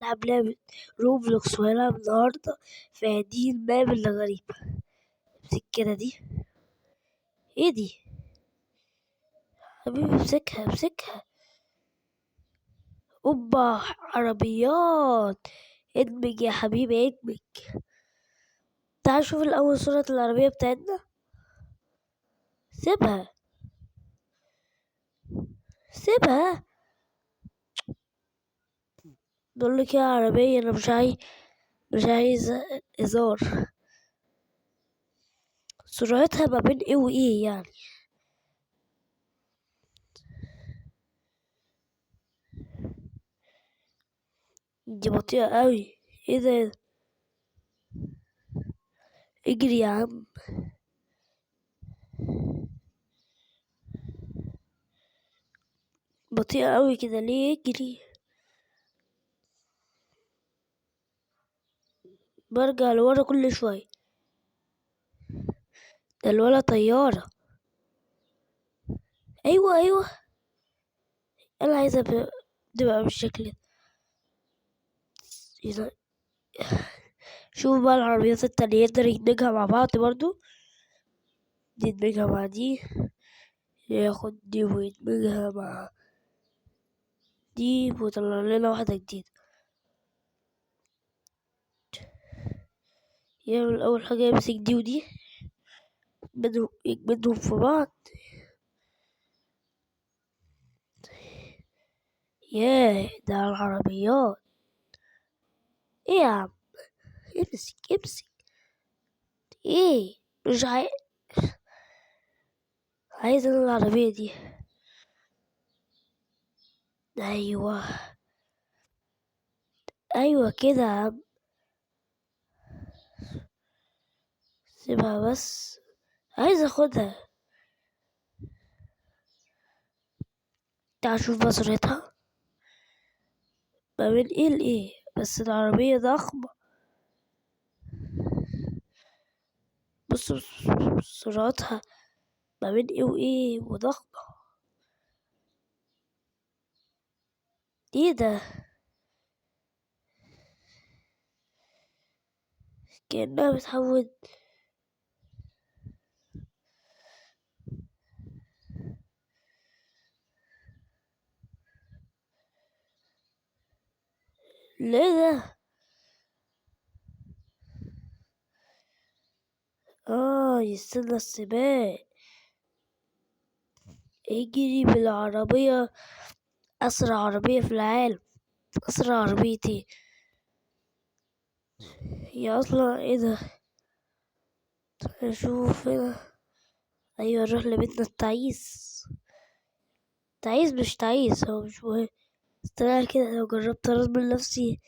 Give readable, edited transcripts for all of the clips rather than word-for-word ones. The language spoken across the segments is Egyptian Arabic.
هنلعب لعبة Roblox، وهنلعب النهاردة في هذه ال map الغريبة. امسك كده دي، ايه دي حبيبي؟ امسكها امسكها. اوبا، عربيات. ادمج يا حبيبي ادمج. تعال شوف الأول صورة العربية بتاعتنا. سيبها سيبها، بقول لك يا عربية أنا مش عايز هزار. سرعتها ما بين ايه وايه يعني؟ دي بطيئة قوي. ايه ده؟ ايه ده؟ اجري يا عم. بطيئة قوي كده ليه؟ اجري. برجع لورا كل شوية. ده الولا طيارة. ايوه ايوه، انا عايزة تبقى بالشكل ده. ايه ده؟ شوف بقى العربيات التانية يقدر يدمجها مع بعض برضو. دي يدمجها مع دي، ياخد دي ويدمجها مع دي ويطلع لنا واحدة جديدة. يعمل أول حاجة يمسك دي ودي، يجمدهم في بعض. ياه ده على العربيات. ايه يا عم؟ امسك امسك. ايه؟ مش عايز انا العربية دي. ايوه ايوه كده يا عم، سيبها بس، عايز اخدها. تعال شوف بقى سرعتها ما بين ايه لايه. بس العربية ضخمة. بص بص بص سرعتها ما بين ايه وايه وضخمة. ايه ده؟ كأنها بتحول. ليه ده؟ يستنى السباق. اجري بالعربية، أسرع عربية في العالم. أسرع عربيتي هي أصلا. ايه ده؟ أشوف هنا. أيوة نروح لبيتنا التعيس. تعيس مش تعيس، هو مش مهم. استنى كده، لو جربت أرسم لنفسي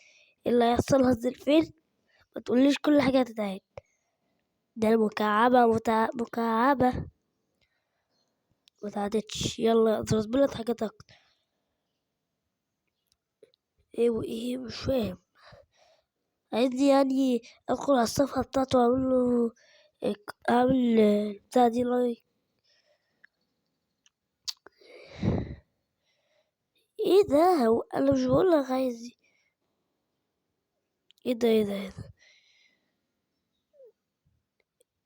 ايه اللي هيحصل، هنزل فين؟ ما تقوليش كل حاجة هتتعاد. ده المكعبة مكعبة ما تعادتش. يلا اترسبلت حاجات أكتر. ايه وايه؟ مش فاهم. عايزني ادخل على الصفحة بتاعته واعمل له اعمل بتاع دي لايك. ايه ده؟ هو انا مش بقول لك عايز ايه. ايه ده؟ ايه ده؟ ايه ده؟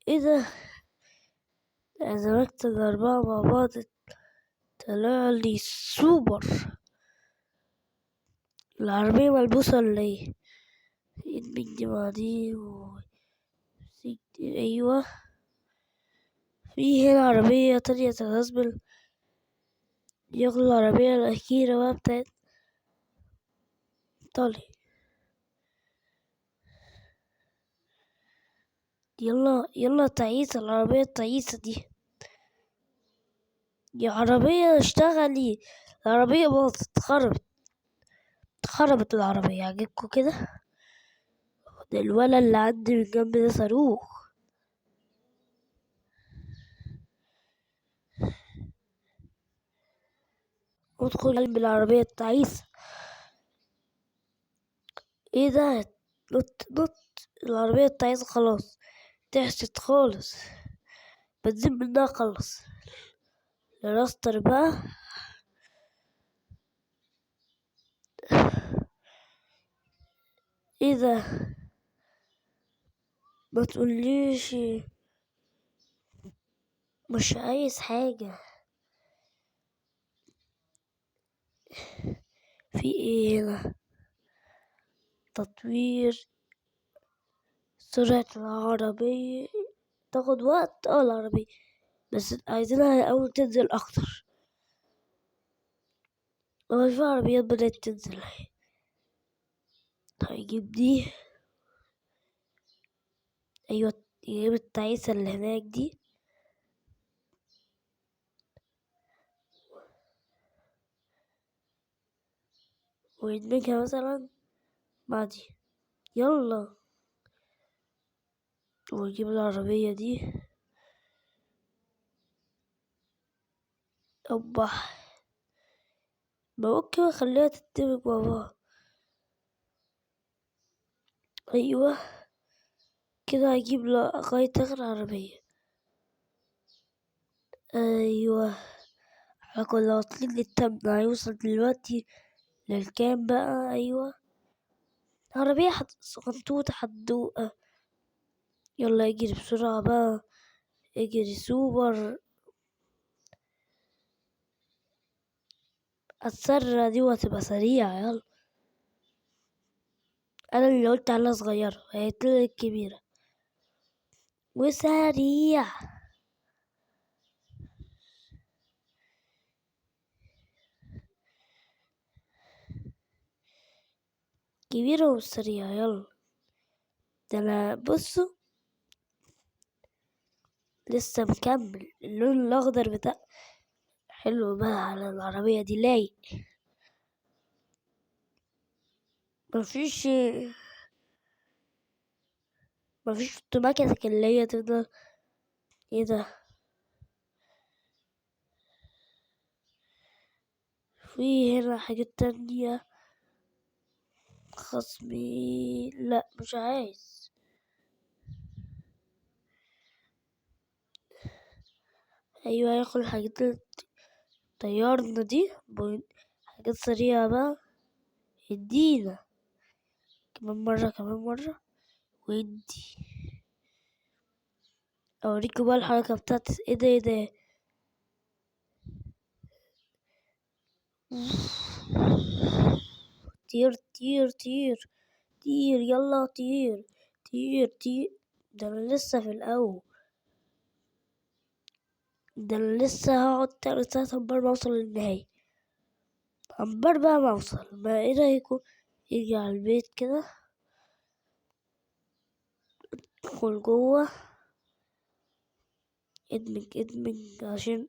ايه ده؟ دمجت الأربعة مع بعض طلع لي سوبر. العربية ملبوسة ولا ايه؟ ادمج دي مع دي و ايوه، في هنا عربية تانية تتسبل. ياخد العربية الأخيرة بقى بتاعت طالي. يلا يلا تعيسة، العربية التعيسة دي. يا عربية اشتغلي. العربية باظت، اتخربت، اتخربت العربية. عجبكوا كده؟ ده الولد اللي عندي من جنب ده صاروخ. ادخل قلب العربية التعيسة. ايه ده؟ نط نط. العربية التعيسة خلاص تحشت خالص، بنزين منها خلص. الراستر بقى. ايه ده؟ ما تقوليش مش عايز حاجة. في ايه هنا؟ تطوير سرعة العربية تاخد وقت. العربية بس عايزينها الأول تنزل أكتر. هو في عربيات بدأت تنزل اهي. هيجيب دي. أيوة يجيب التعيسة اللي هناك دي. ويدمجها مثلا مع دي. يلا ويجيب العربية دي. أوبا، ممكن اخليها تندمج مع بعض. ايوه كده هجيب لغاية اخر عربية. ايوه احنا كنا واصلين للتامنة، هيوصل دلوقتي للكام بقى. ايوه عربية صغنطوطة حدوقة. يلا اجري بسرعة بقى، اجري سوبر. هتسرع دي وهتبقى سريعة. يلا انا اللي قلت عليها صغيرة، هي طلعت كبيرة وسريع. كبيرة وسريعة. يلا ده انا بصوا لسه مكمل. اللون الاخضر بتاع حلو بقى على العربية دي، لايق. مفيش اوتوماتيك اللي هي تفضل. ايه ده؟ في هنا حاجات تانية. خصمي لا مش عايز. ايوه هياخد الحاجات اللي طيرنا دي، حاجات سريعة بقى. ادينا كمان مرة، كمان مرة، وادي. اوريكم بقى الحركة بتاعت ايه ده. ايه ده؟ طير طير طير طير، يلا طير طير طير. ده انا لسه في الاول، ده انا لسه هقعد 3 ساعات عمبار ما اوصل للنهاية. عمبار بقى ما اوصل. ما ايه رايكم يجي على البيت كده، ادخل جوه، ادمج ادمج، عشان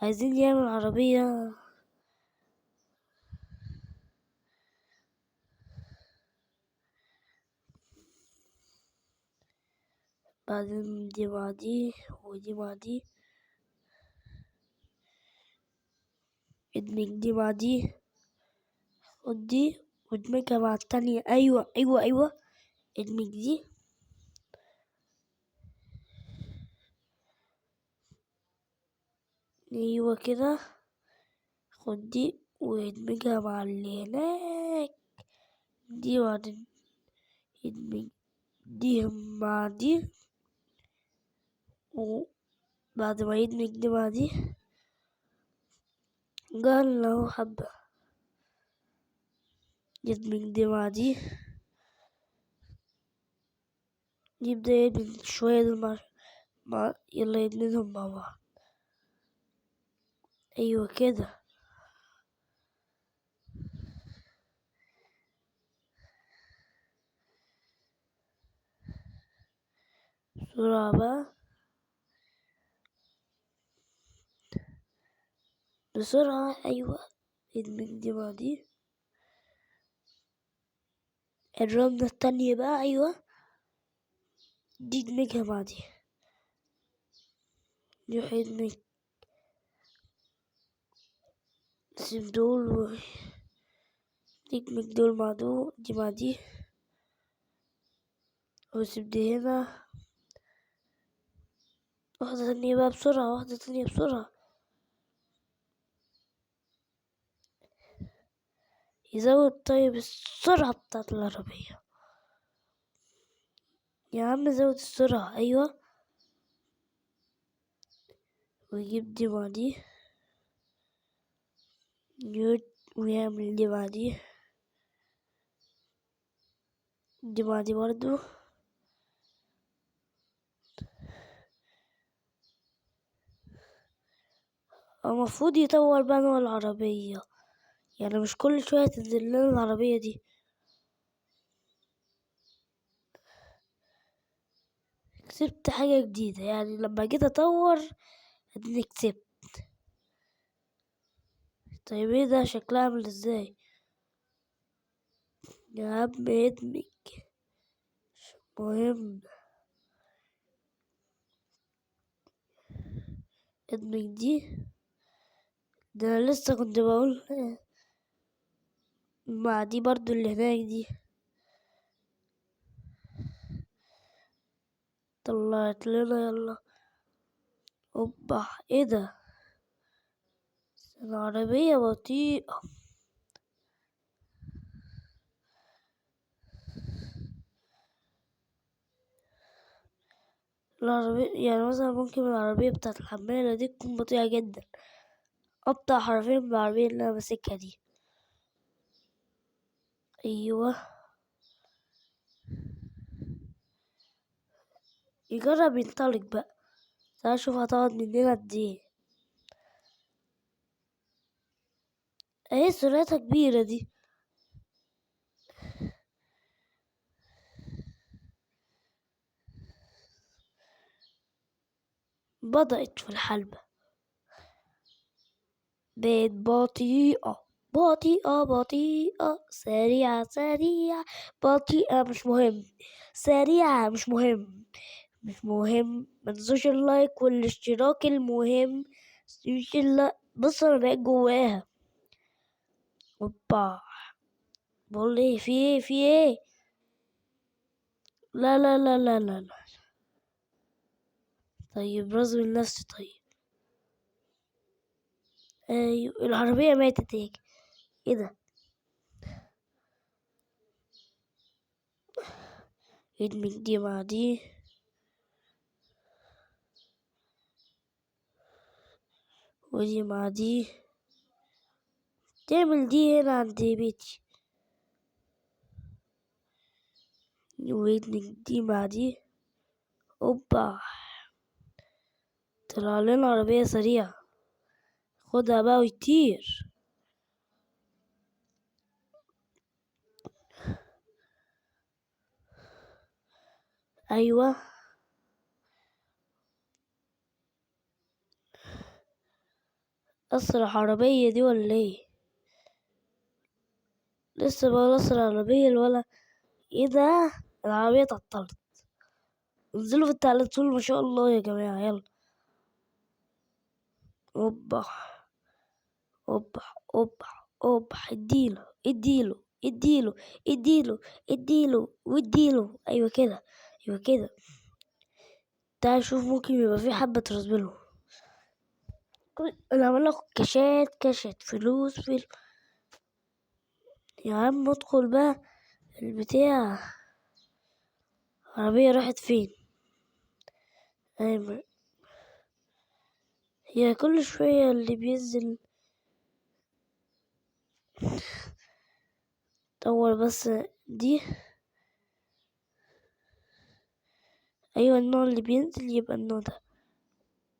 عايزين يعمل عربية. بعدين دي مع دي ودي مع دي، ادمج دي مع دي، خد دي وادمجها مع التانية. ايوه ايوه ايوه، ادمج دي. ايوه كده، خد دي وادمجها مع اللي هناك دي، وبعدين ادمج دي مع دي، وبعد ما يدمج دي مع دي قال له حبة، يدمج دي مع دي، يبدأ يدمج شوية دول مع يلا يدمجهم مع بعض. أيوة كده. بسرعة بقى، بسرعة. أيوة ادمج دي مع دي. الرملة التانية بقى، أيوة دي ادمجها مع دي، يروح يدمج سيب دول و يدمج دول مع دول، دي مع دي، وسيب دي هنا. واحدة تانية بقى بسرعة، واحدة تانية بسرعة. يزود طيب السرعة بتاعت العربية. يا عم زود السرعة. ايوه ويجيب دي مع دي، ويعمل دي مع دي، دي مع دي برضو. المفروض يطور بقى نوع العربية، يعني مش كل شوية تنزل لنا العربية دي. كسبت حاجة جديدة، يعني لما جيت اطور اديني كسبت. طيب ايه ده شكلها عامل ازاي يا عم؟ ادمج، مش مهم ادمج دي. ده انا لسه كنت بقول مع دي برضو اللي هناك دي. طلعت لنا يلا. اوبا ايه ده؟ العربية بطيئة. العربية يعني مثلا ممكن العربية بتاعت الحمالة دي تكون بطيئة جدا، أبطأ حرفيا من العربية اللي أنا ماسكها دي. أيوة يجرب ينطلق بقى، تعال شوف هتقعد مننا قد ايه. اهي سرعتها كبيرة دي. بدأت في الحلبة، بقت بطيئة بطيئة بطيئة، سريعة سريعة بطيئة، مش مهم سريعة، مش مهم مش مهم. ما تنسوش اللايك والاشتراك، المهم مش بص انا بقيت جواها. اوبا بقول ايه؟ في ايه؟ في ايه؟ لا لا لا لا لا لا. طيب رزم النفس. طيب ايوه العربية ماتت هيك. ايه ده؟ ادمج دي مع دي، ودي مع دي، تعمل دي هنا عند بيتي، وادمج دي مع دي. اوبا طلع لنا عربية سريعة، خدها بقى ويطير. ايوه اسرع عربية دي ولا ايه؟ لسه بقول اسرع عربية ولا ايه ده؟ العربية اتعطلت. انزلوا في التعليقات تقولوا ما شاء الله يا جماعة. يلا اوبا اوبا اوبا اوبا، اديله اديله اديله اديله اديله واديله. ايوه كده ايوه كده. تعال شوف ممكن يبقى في حبة ترسبلهم. انا عمال اخد كاشات كاشات فلوس فلوس. يا عم ادخل بقى البتاع. العربية راحت فين؟ ايوه هي كل شوية اللي بينزل. طور بس دي. ايوه النوع اللي بينزل يبقى النوع ده.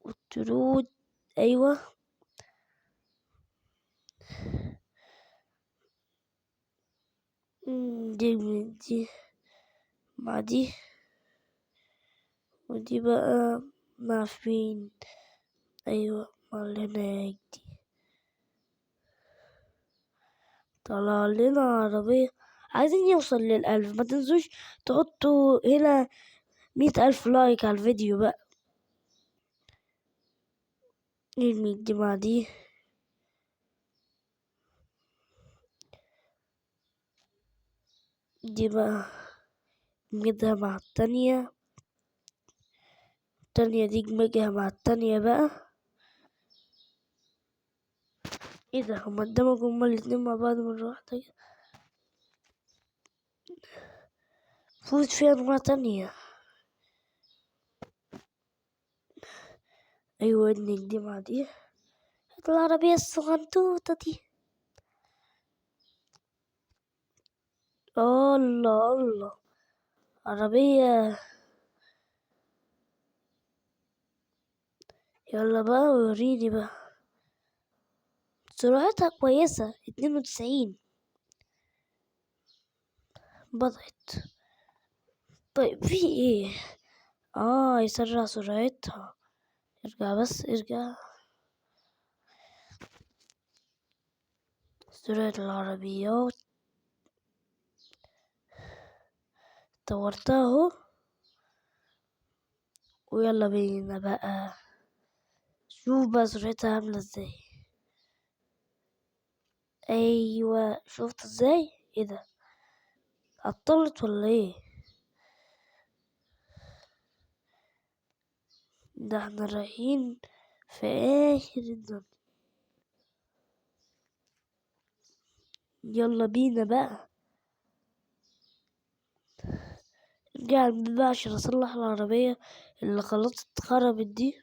والترود ايوه. دي من دي مع دي، ودي بقى مع فين؟ ايوه مع اللي هناك دي. طلع لنا عربية. عايزين يوصل لل1000، ما تنسوش تحطوا هنا 100,000 لايك على الفيديو بقى. نرمي دي مع دي. دي بقى نجيبها مع التانية، التانية دي نجيبها مع التانية بقى. ايه ده؟ هما اندمجوا هما الاتنين مع بعض مرة واحدة كده. فوت فيها انواع تانية. ايوه ادمج دي مع دي، هات العربية الصغنطوطة دي. الله الله، عربية. يلا بقى وريني بقى. سرعتها كويسة، 92. بدأت. طيب في ايه؟ يسرع سرعتها. ارجع بس، ارجع. سرعة العربيات طورتها اهو. ويلا بينا بقى، شوف بقى سرعتها عاملة ازاي. ايوه شفت ازاي؟ ايه ده، عطلت ولا ايه؟ ده احنا رايحين في اخر الدنيا. يلا بينا بقى، ارجع البيت بقى عشان اصلح العربية اللي خلاص اتخربت دي.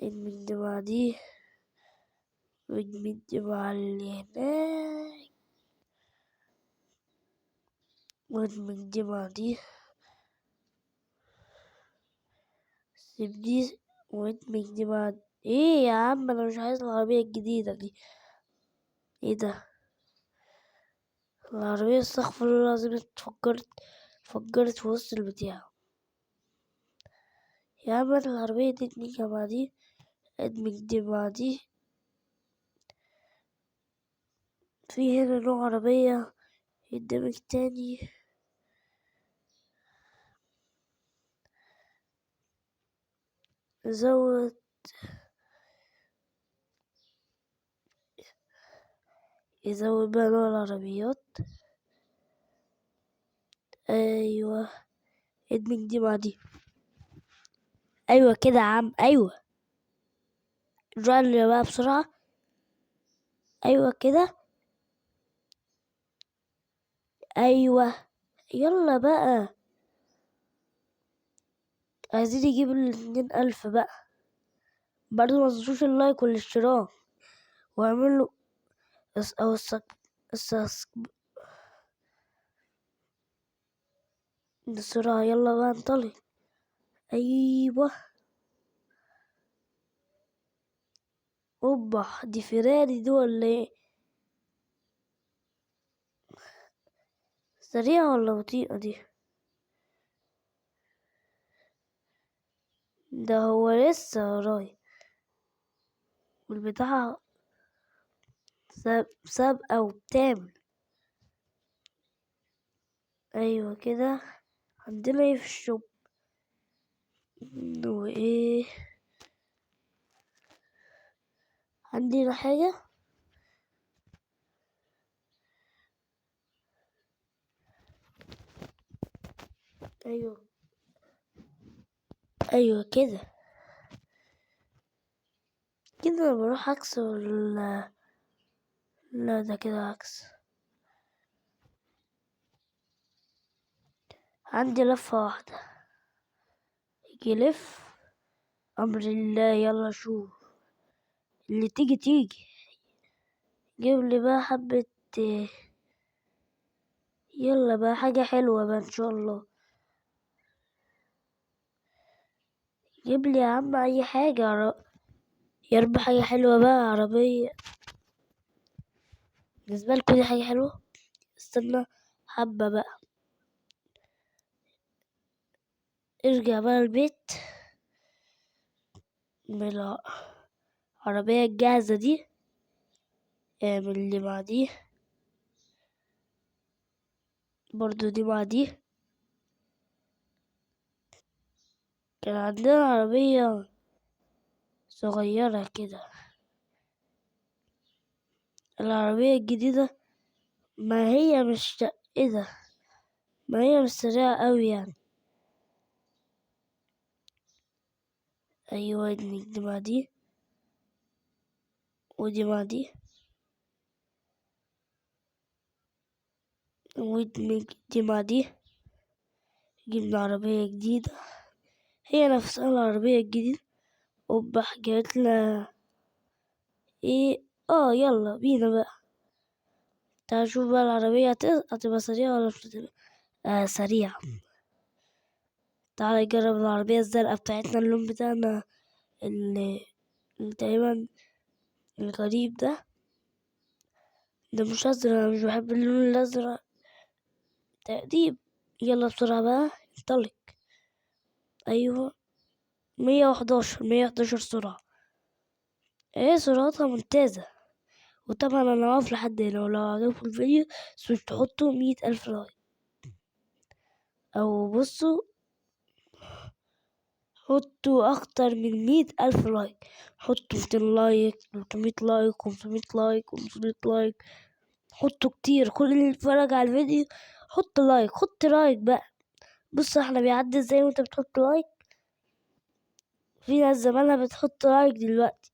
ادمج دي مع دي، وادمج دي مع اللي هناك، وادمج دي مع دي، سيب دي، وادمج دي مع دي. ايه يا عم، انا مش عايز العربية الجديدة دي. ايه ده، العربية استغفر الله العظيم اتفجرت في وسط البتاع. يا عم هات العربية دي، ادمجها مع دي، ادمج دي مع دي. في هنا نوع عربية يدمج تاني. زود يزود بقى نوع العربيات. ايوه ادمج دي مع دي. ايوه كده يا عم، ايوه رن بقى بسرعة. ايوه كده، ايوه يلا بقى، عايزين يجيب الاتنين ألف بقى. برضو ما تنسوش اللايك والاشتراك، واعملوا او بسرعة. يلا بقى انطلق. ايوه اوبا، دي فيراري دي ولا ايه؟ سريعة ولا بطيئة دي؟ ده هو لسه وراي، والبتاع سابقة وبتعمل. ايوه كده. عندنا ايه في الشوب؟ وايه عندنا حاجة؟ ايوه ايوه كده كده. انا بروح عكس ولا لا؟ ده كده عكس. عندي لفة واحدة، يجي يلف. امر الله، يلا شوف اللي تيجي تيجي. جيب لي بقى حبة، يلا بقى حاجة حلوة بقى ان شاء الله. جيب لي يا عم اي حاجة، يا رب حاجة حلوة بقى. عربية بالنسبة لكم دي حاجة حلوة؟ استنى حبة بقى، ارجع بقى البيت من العربية الجاهزة دي. اعمل اللي مع دي، برضو دي مع دي. كان عندنا عربية صغيرة كده، العربية الجديدة ما هي مش ايه ده، ما هي مش سريعة قوي يعني. ايوه دي مع دي، ودي مع دي، ودي مع دي. جبنا عربية جديدة. هي نفسها العربية الجديدة. اوبا جابتلنا ايه؟ يلا بينا بقى. تعال شوف بقى العربية هتبقى سريعة ولا مش هتبقى؟ سريعة. تعال نجرب العربية الزرقاء بتاعتنا، اللون بتاعنا اللي تقريبا الغريب ده. ده مش أزرق، أنا مش بحب اللون الأزرق تقريبا. يلا بسرعة بقى انطلق. أيوة 111، 111 سرعة. ايه سرعتها ممتازة. وطبعا انا واقف لحد هنا، ولو عجبكم الفيديو متنسوش تحطوا 100,000 لايك، او بصوا حطوا اكتر من 100,000 لايك، حطوا 200 لايك، 300 لايك، 500 لايك، 500 لايك، حطوا كتير. كل اللي يتفرج على الفيديو حط لايك، حط لايك بقى. بص احنا بيعدي ازاي وانت بتحط لايك، في ناس زمانها بتحط لايك دلوقتي.